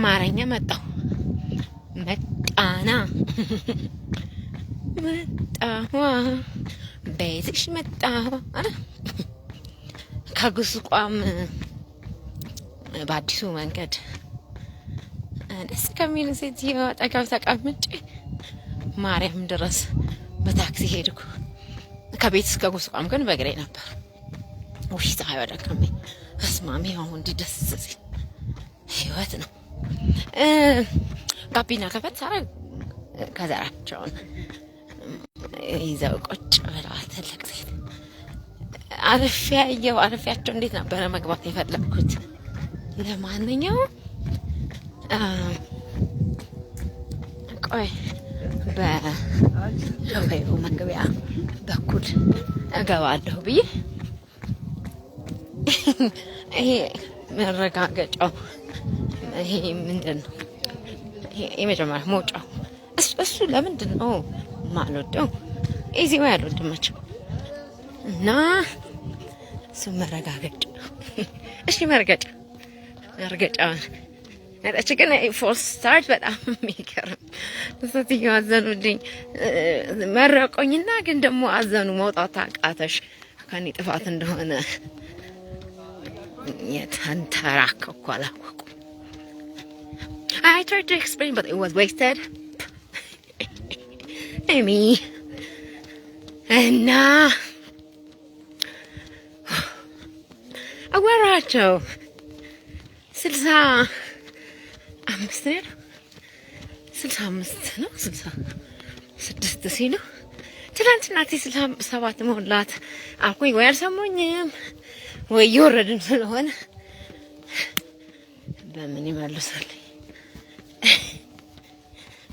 ማረኛ መጣሁ። መጣና መጣዋ ቤትሽ መጣዋ አለ። ከጉስቋም በአዲሱ መንገድ ደስ ከሚል ሴትዮ አጠገብ ተቀምጬ ማርያም ድረስ በታክሲ ሄድኩ። ከቤት እስከ ጉስቋም ግን በእግሬ ነበር። ውይ ፀሐይ ደከመኝ። እስማሚ አሁን እንዲህ ደስ ሲል ህይወት ነው። ጋቢና ከፈት ሳረግ ከዘራቸውን ይዘው ቁጭ ብለዋል። ትልቅ ሴት አርፌ ያየው አርፌያቸው እንዴት ነበረ መግባት የፈለግኩት። ለማንኛውም ቆይ በሾፌሩ መግቢያ በኩል እገባለሁ ብዬ ይሄ መረጋገጫው ይሄ ምንድን ነው? ይሄ የመጀመሪያ መውጫው እሱ ለምንድን ነው የማልወደው? Easy way አልወድም መቼም እና እሱ መረጋገጫ እሺ፣ መርገጫ መርገጫውን ነጠች። ግን false start በጣም የሚገርም ሴትዮ አዘኑልኝ፣ መረቆኝና ግን ደግሞ አዘኑ። መውጣት አቃተሽ ከኔ ጥፋት እንደሆነ የተንተራከኩ አላወቁም። I tried to explain, but it was wasted. ኤሚ እና አወራቸው 65 ነው፣ 65 ነው 66 ሲሉ ትናንት እናቴ 67 ሞላት አልኩኝ። ወይ አልሰሙኝም ወይ እየወረድን ስለሆነ በምን ይመልሱልኝ?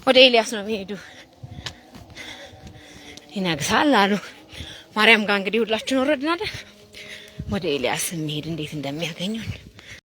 ወደ ኤልያስ ነው የሚሄዱ፣ ይነግሳል አሉ። ማርያም ጋር እንግዲህ ሁላችን ወረድን አይደል? ወደ ኤልያስ የሚሄድ እንዴት እንደሚያገኙን